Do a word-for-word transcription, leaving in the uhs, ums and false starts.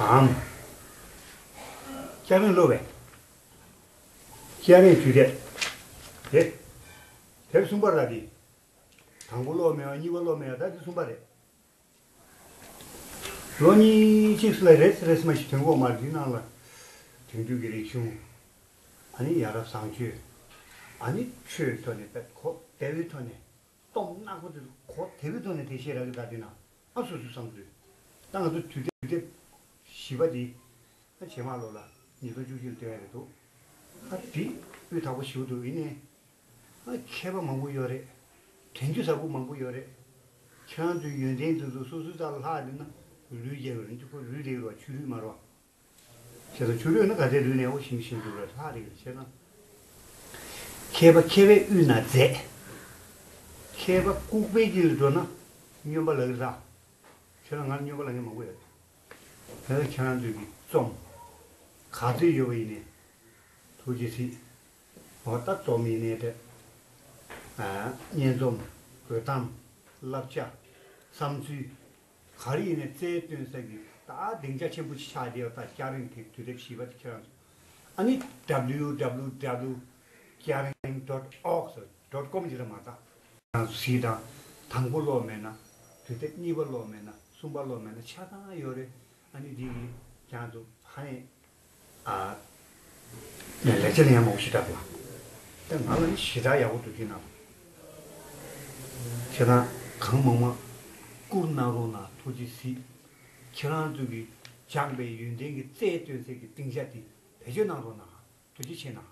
ཨང་། སྐྱ་རེངས་ཀློག་པས། སྐྱ་རེངས་དུས་དེབ། དེ། དེབ་གསུམ་པ་ར་དེ། དང་པོ་ཀློག་མེད་པ་གཉིས་པ་ཀློག་མེད་པ་ད་དེ་གསུམ་པ་རེད། ལོ་གཉིས་གཅིག་ལ་རེས་རེས་མ་ཞིག་དོན་གོ་མར་འདི་ནང་ལ། དེང་དུས་ཀྱི་རིག་གཞུང་། ཨ་ནི་ཡ་རབས་བཟང་སྤྱོད། ཨ་ནི་ཆོས་ཐོག་ནས་དཔེ་གོ་བདེ་བའི་ཐོག་ནས། སྟོབས་ནག་པོ་དེ་གོ་བདེ་བའི་ཐོག་ནས་དེ་ཤེས་རག་གི་ད་དེ་ན། ཨ་སོ་སོའི་བསམ་ཚུལ། ད་ང་ཚོ་དུས་དེབ་དེབ་བཞི་པ་འདི། ཨ་རྗེས་མ་ལོ་ལ་ཉིས་སྟོང་བཅུ་བཞི་ལ་བཏོན་ཡ་རེད་འདུག་ཨ་འདི་དབུས་ཐག་པོ་ཞིག་འདུག་ཡིན་ནའི། ཨ་མཁས་པ་མང་པོ་ཡོད་རེད། དྲན་རྒྱུ་ཟབ་པོ་མང་པོ་ཡོད་རེད། ཁྱེད་རང་ཚོའི་ཡོན་ཏན་དེ་ཚོ་སོ་སོའི་རྩ་ལ་ལྷག་བསྡད་ན་ལུས་རྒྱལ་བ་རེད་འདུག་ཁོ་ལུས་རྒྱལ་བ་ཆོས་ལུས་མ་རེད་བ། བྱས་ཙང་ཆོས་ལུགས་ནི་ག་ཚད་ལུས་ནས་འོ་ཞིང་ཞིང་འདུག་ར་ལྷག་རེད་བྱས་ཙང་། མཁས་པ་མཁས་པའི་དབུས་ན་མཛེས། མཁས་པ་ལྐུགས་པའི་དཀྱིལ་ལ་འགྲོ་ན་སྨྱོན་པ་ལག་ར། ཁྱེད་རང་ང་ལ་སྨྱོན་པ་ལག་མཁན་མང་པོ་ཡོད་རེད། ད་ཁྱེད་རང་ཚོས་ཀྱི་རྩོམ་ག་ཚོད་ཡོད་པ་ཡིན་ནའི་ཐུགས་རྗེ་གཟིགས། འོ་ད་རྩོམ་ཡིན་ནའི་དེ། ཨ་སྙན་རྩོམ། དགོད་གཏམ། བསླབ་བྱ། བསམ་ཚུལ། ག་རེ་ཡིན་ནའི་རྩལ་སྟོན་ས་གི་ད་སྡིངས་ཆ་ཆེན་པོ་ཅིག་ཆགས་བསྡད་ཡོད་ད་སྐྱ་རེངས་དེ་དུས་དེབ་བཞི་པ་དེ་ཁྱེད་རང་ཚོ། ཨ་ནི་W W W dot kyareang dot org dot com ཅིག་རེད་མ་ད། ང་ཚོ་གཟིགས་དང་། དང་པོ་ཀློག་མེད་ན། དུས་དེབ་གཉིས་པ་ཀློག་མེད་ན། གསུམ་པ་ཀློག་མེད་ན་ཆ་ཚང་ཡོད་རེད། ཨ་ནི་འདི་གིས་ཀྱང་ཚོ་ཧ་ནས། ཨ། ནས་ལེགས་ཆ་ལེན་ཡག་མང་པོ་ཞེ་དྲག་འདུག་ལ། ད་ང་ལ་ནི་ཞེ་དྲག་ཡག་པོ་འདུག་ཅེས་གནང་། ཁྱེད་རང་གང་མང་མང་བསྐུར་གནང་རོགས་གནང་ཐུགས་རྗེ་གཟིགས། ཁྱེད་རང་ཚོ་གིས་སྦྱངས་པའི་ཡོན་ཏན་གྱི་རྩལ་སྟོན་སའི་གི་སྡིངས་ཆ་དེ་བེད་སྤྱོད་གནང་རོགས་གནང་། ཐུགས་རྗེ་ཆེ་གནང་།